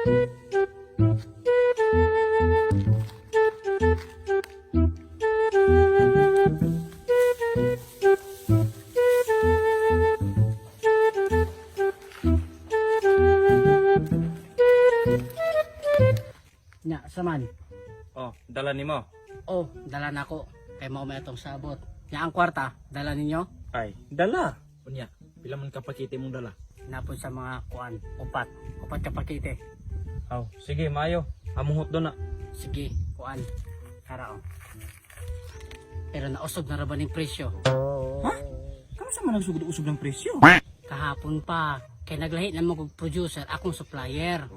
Nya, saman. Oh, dala nimo. Oh, dala na ko. Kay mao may atong sabot. Nya ang kwarta, dala ninyo. Ay, dala. Unya, pila man ka pakete mong dala? Napon sa mga kuan, upat. Upat ka pakete. Aw, sige, maayo. Amuhot do na. Sige, kuan. Tara oh. Pero nausog na ra ba ning presyo? Ha? Kamo sa man nagsugod-usog ng presyo? Kahapon pa, kay naglahi na mo kog producer akong supplier.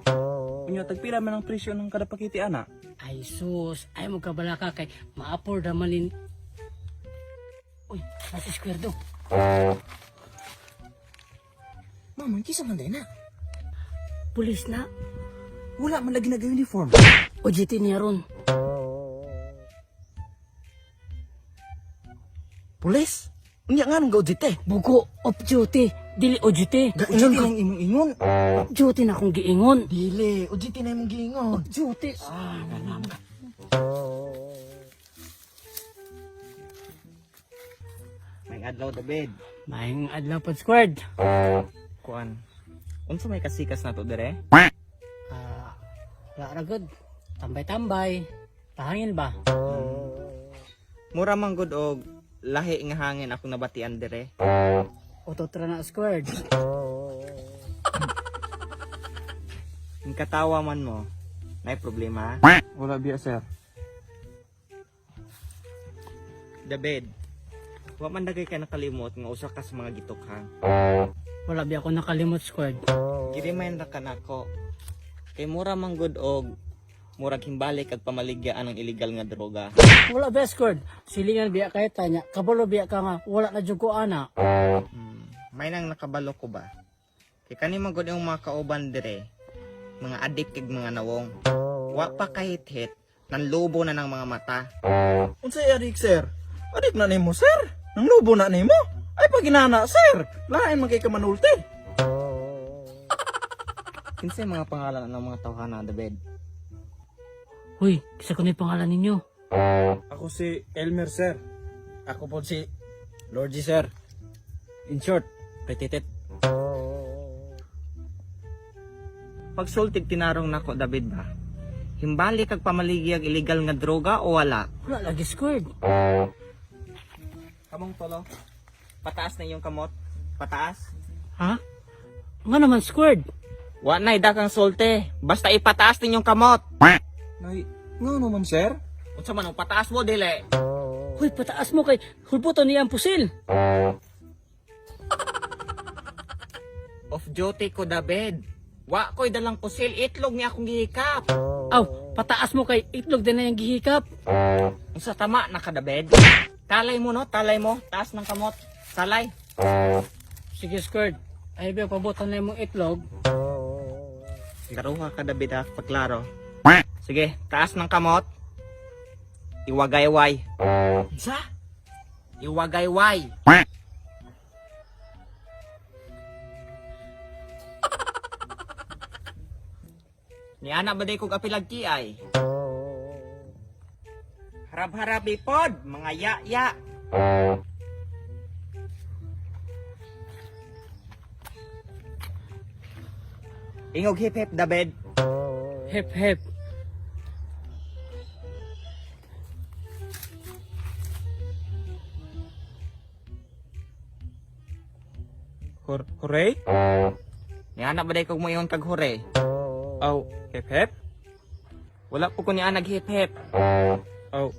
Unya, tagpila man ang presyo ng kada pakete ana? Ay sus, ay mo kabala ka kay ma-afford naman nin. Uy, nasa square do. Mama, kisa man day na. Pulis na. Wala man lagi nag-uniform. OJT niya ron. Pulis? Unya nga nung gaudite. Bugo, off duty. Dili OJT. Gaingon ka ng imong ingon. Off duty na akong giingon. Dili, OJT na imong giingon. Off duty. Ah, nanam ka. May adlaw David. Maayong adlaw pod squad. Kuan. Unsa may kasikas nato dire? Ah, wala ra gud. Tambay-tambay. Pahangin ba? Mura man gud og lahi nga hangin akong nabatian dire. Utot ra na squad. Ang katawa man mo, may problema. Wala biya, sir. David, wa man dagay ka nakalimot nga usa ka sa mga gitukhang. Wala bi ako nakalimot squad. Giremind ra ka nako. Kay mura man gud og murag himbalik kag pamaligya ang illegal nga droga. Wala ba squad? Silingan biya kay tanya. Kabalo biya ka nga wala na jud ko ana. May nang nakabalo ko ba? Kay kani man gud yung mga kauban dire, mga adik kag mga nawong. Wa pa kahit-hit, nanlubo na ng mga mata. Unsay adik sir? Adik na nimo sir. Nang lubo na nimo. Ay paginana sir. Lain man kay ka manulti. Kinsay mga pangalan ng mga tawhana, David? Huy, kisa ko na yung pangalan ninyo. Ako si Elmer, sir. Ako po si Lord G sir. In short, petitet. Pagsultig tinarong nako David ba? Himbali kag pamaligya ang illegal nga droga o wala? Wala lagi squad. Kamong tolo. Pataas na iyong kamot. Pataas. Ha? Nga naman squad. Wa na dakang sulte. Basta ipataas ninyong kamot. Nay, nga naman, sir? Unsa man ang pataas mo dili? Huy, pataas mo kay hulbuton niya ang pusil. Off duty ko David. Wa ko'y dalang pusil, itlog ni akong gihikap. Aw, pataas mo kay itlog din na yung gihikap. Unsa tama na ka David? Talay mo no, talay mo, taas ng kamot. Talay. Sige squad. Ay biya pabutan na imong itlog. Laruha ka David ha, pagklaro. Sige, taas ng kamot. Iwagayway. Sa? Iwagayway. Niana ba day kog apilag ay? Harab-harabi pod, mga ya-ya. Ingog hip-hip David. Hep hep. Hooray? Niana ba day kog moingon kag hore? Aw, hep hep? Wala po ko niya nag hip-hip. Aw,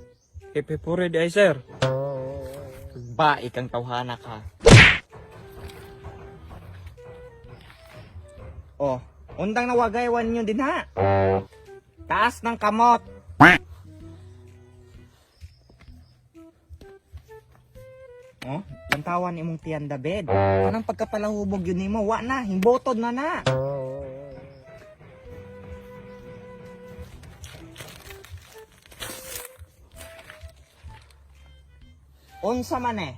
hep hep hooray di ay, sir. Ba ikang tawhana ka. Oh, undang nawagaywan ninyo din ha. Taas ng kamot. Oh, lantawan imong tiyan David. Kanang pagkapalahubog yun nimo, wa na, himbotod na na. Unsa man eh?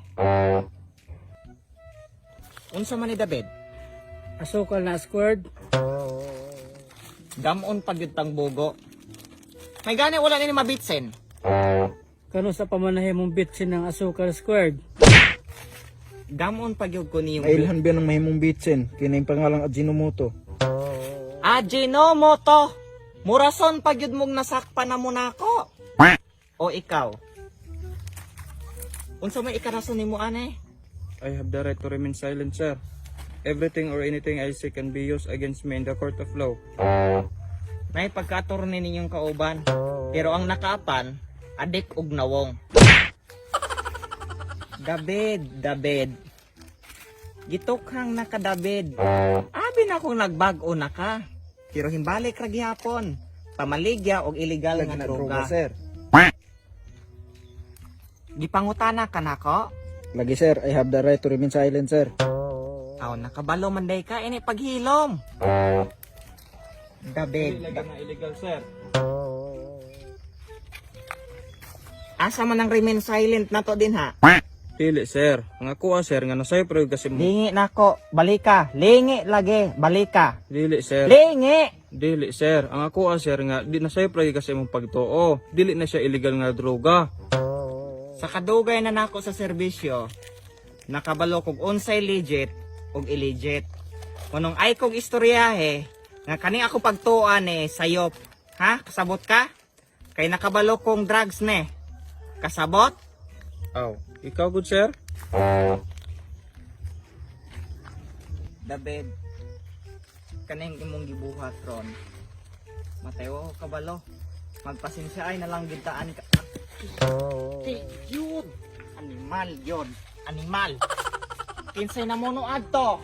Unsa man ni David? Asukal na squad. Gamon pag yun tang bugo. May gani wala nini mabitsin. Kano sa pamanahe mong bitsin ng asukar squared. Gamon pag yun ko niyong Mailhan ba ng mahimong bitsin kini ang pangalang Ajinomoto. Ajinomoto. Murason pag yun mong nasakpa na mo nako. O ikaw. Unsa may ikarason nimo ane? I have the right to remain silent, sir. Everything or anything I say can be used against me in the court of law. May pagka-attorney ninyong kauban. Pero ang nakaapan, adik og nawong. David, David. Gitukhang nakadabid. Abi na kung nagbag-o na ka. Pero himbalik ra gihapon. Pamaligya og illegal Lagi nga na droga, droga. sir. Gipangutana ka nako? Lagi, sir, I have the right to remain silent, sir. Aw, nakabalo man day ka ini paghilom. David. Lagi na illegal, sir. Asa man ang remain silent na to din ha? Dili, sir. Ang ako ah, sir, nga nasayop ra gyud kasi mo. Lingi nako, balika. Lingi lagi, balika. Dili, sir. Lingi! Dili, sir. Ang ako ah, sir, nga di nasayop ra gyud kasi imong pagtuo. Dili na siya illegal nga droga. Sa kadugay na nako sa serbisyo, nakabalo kog unsay legit ug illegit. Kunong ay kog istoryahe, nga kani ako pagtuan eh, sayop. Ha? Kasabot ka? Kay nakabalo kong drugs ne. Kasabot? Aw, ikaw good, sir? David, kaning imong gibuhat ron. Mateo kabalo. Magpasensya ay nalang gintaan ka. Ti yun. Animal yun. Animal. Kinsay na mono adto.